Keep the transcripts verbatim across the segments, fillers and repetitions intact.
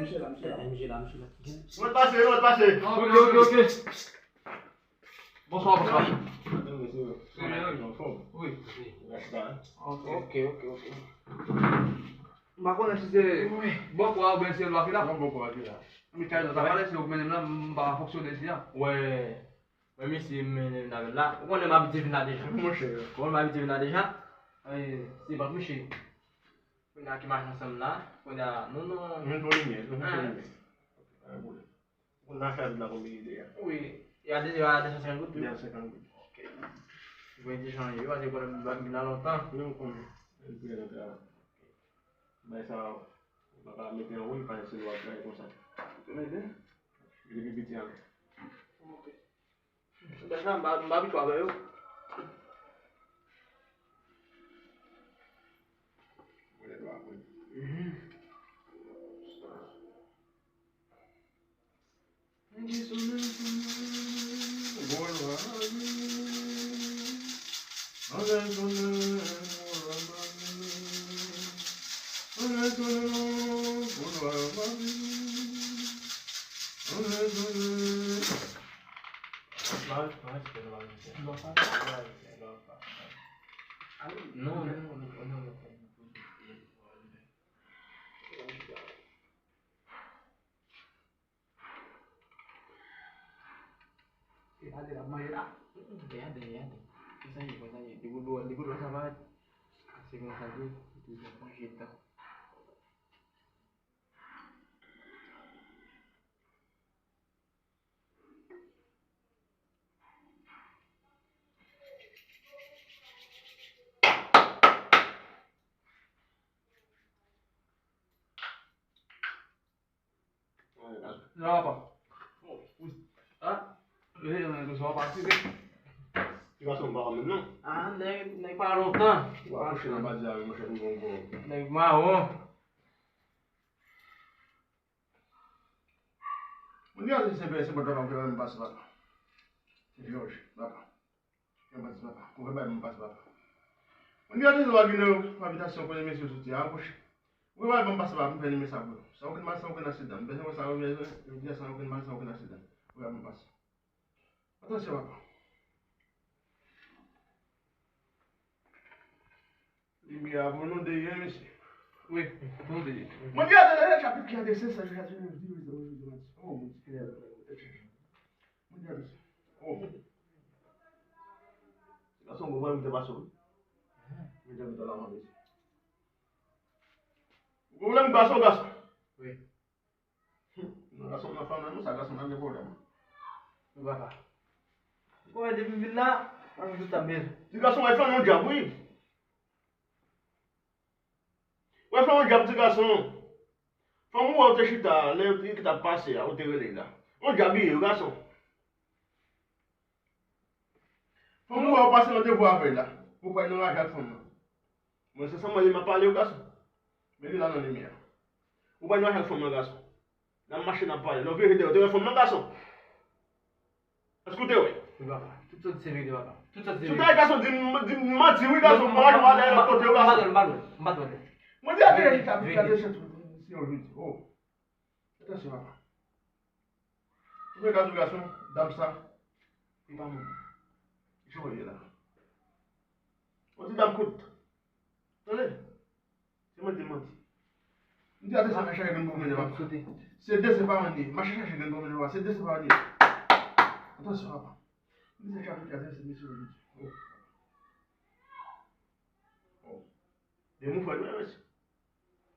Misye la, misye la. Misye la, misye la. Mwen pase, mwen pase. Ok, ok, ok. Bonswa, bonswa. Wi, wi. Ok, ok, ok. M pa konnen si se bòkò a oubyen se lwa ki la. Non, bòkò a ki la. Mikayèl, nou ta pale, se ou ki mennen m la, m pa fonksyone isi a. Wè. Mwen, misye mennen m la. Ou konnen m abitye vin la deja. Monchè. Ou konnen m abitye vin la deja. E, se bank misye. Kounye a ki mache ansanm la. Kounye a, non, non. Mwen, bon limyè, mwen, bon limyè. Pa gen pwoblèm. Ou konn nan chaj la konbyen li ye a? Wi. Y a de, y a de san senkant goud tou? De san senkant goud. Ok. Mwen te chanje, paske konnen m pa vin la lontan. Non, m konnen. Mwen te nan travay. Bay sa, ou pa ka mete anwo, li pa se w ap gaye konsa. Ou mete? Li pi piti anlè. Ok. Bagay sa, m pa, m pa abitye avè yo. Mwen lè dwa mwen. Mhm. Anlè sonnen, sonnen, anlè sonnen, anlè sonnen. Non, non, non, non, non. E ale la, manje la. Gade, gade. Konsa ye, konsa ye. Depi w, depi w sa va, se konsa ye. Toujou manje tan. Sa va pa? Ah, e, e, sa va pa, si, si. Ti gason pa menm non. Ah, nèg, nèg pa lontan. Ou va kouche nan badi a, monchè, pou bon gwo. Nèg mawon. Moun di a se, se, se bon travay, ou fè menm pase papa. Se Jòj, papa. Fè m pase papa. Ou fè bay m pase papa. Moun di a se, ou va gen nan abitasyon kote mesye soti a, apwoche. Ou fè bay m pase papa, m fè nimen sa pou yo. San okenn mal, san okenn aksidan. M fè sa, sa, sa, okenn mal, san okenn aksidan. Ou fè bay m pase. Atansyon, papa. Limyè a pou nou deye, mesye. Wi, pou nou deye. Mwen di atè, atè, chapit ki atè, se sa, chapit ki atè, oh, mwen di klè, mwen di atè. Oh. Gason, mwen, mwen te pase, wi. Mwen te pase la, mwen, mesye. Pwoblèm gason, gason. Wi. Non, gason nan fanm nan, non, sa gason nan gen pwoblèm. Wi, papa. Ou wè depi m vin la, mwen tout sa bèl. Ti gason, wè fanm nan dyab, wi. Wè fanm nan dyab, ti gason. Fanm ou wè ou te chita, lè yo te, ki t ap pase a, ou te rele la. Yon dyab li ye, wi, gason. Fanm ou wè ou pase randevou avè l la. Ou pral nan raje ak fanm nan. Mwen se sa mwen li m ap pale w gason. Men li la nan limyè. Ou pral nan raje ak fanm nan gason. N ap mache n ap pale. Lè w vire dèyè w te wè fanm nan gason. Èske w te wè? Wi papa. Tout sa w di se verite papa. Tout sa w di se verite. Si w ta wè gason di m, di m manti wi gason. Mwen raje w ale lòt kote w gason. M pa t wè l, m pa t wè l. Mwen di a te chita pou gade se yon jodi. Oh. Atansyon papa. Ou wè gazou gason, dam sa. Li pa moun. Jan w ye la. Ou di dam kout. Tande. Se manti, manti. M di atè sa, mache chache grenn pou mwen, papa. Se de se pa mwen ye. Mache chache grenn pou mwen, papa. Se de se pa mwen ye. Atansyon, papa. M di se chache atè, se mesye yo. Oh. Oh. De moun frè nou ye, mesye.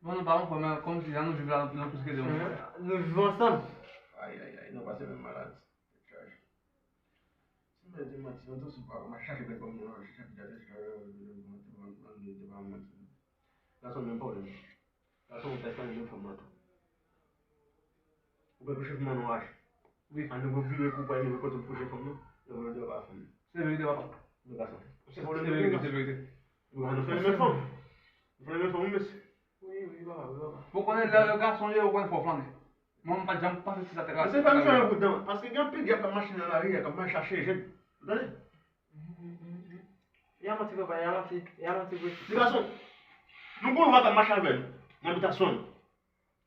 Bon, nou pa yon frè, men kòmsi jan nou viv la, nou plis ke de yon frè. Nou viv ansanm. Ay, ay, ay, nou pase menm maladi. Tèt chaje. Si m di manti, mwen tou sou pa, m ap chache bèl fanm nan, chache bèl fanm nan, te pa manti. Gason menm pwoblèm. Gason ou tèt fanm nan fanm nan tou. Ou pral kouche fanm nan ou raje. Wi. An nou vire kou pral rive kote ou kouche fanm nan. Yo vle di yo pa fanm. Se verite papa. Nou gason. Se pwoblèm nou gason. Se verite, se verite. Ou pa nou fè menm fanm. Nou fè menm fanm, mesye. Wi, wi, papa, wi, papa. Ou konnen lè gason ye, ou konnen fò flannen. Mwen, m pa t janm panse si sa te ka. Se pa nou fè yon bout dan, paske gen anpil dyab k ap mache nan lari a, k ap mache chache jèn. Ou tande? Ya manti, papa, ya manti, ya manti vre. Ti gason, nou gon lwa k ap mache avè nou nan abitasyon nou.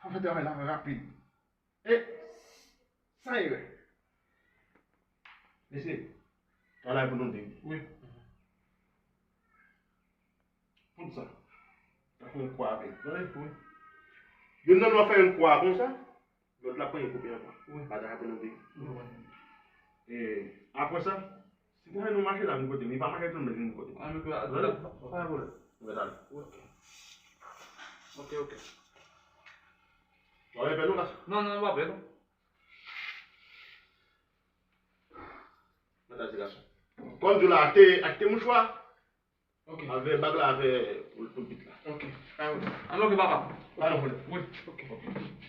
Fò fè travay la rapid. E san erè. Mesye, travay pou nou de. Wi. Konn sa. Sa fè yon kwa avè l. Tande? Wi. Youn nan nou ap fè yon kwa konsa, lòt la pran yon koupe an kwa. Wi. Bagay la pou nou de. Wi. E apre sa, si pou fè nou mache la vin kote m, li pa mache tou, men vin kote m. An nou pa pa pwoblèm. Nou mèt ale. Ok. Ok, ok. W ap pè nou, gason? Non, non, w ap pè nou. Mwen ta di gason. Kòm di w la, achte, achte mouchwa. Ok. Avè bag la, avè pou, pou bit la. Ok. Pa gen pwoblèm. An ok, papa. Pa gen pwoblèm. Wi. Ok. Ok.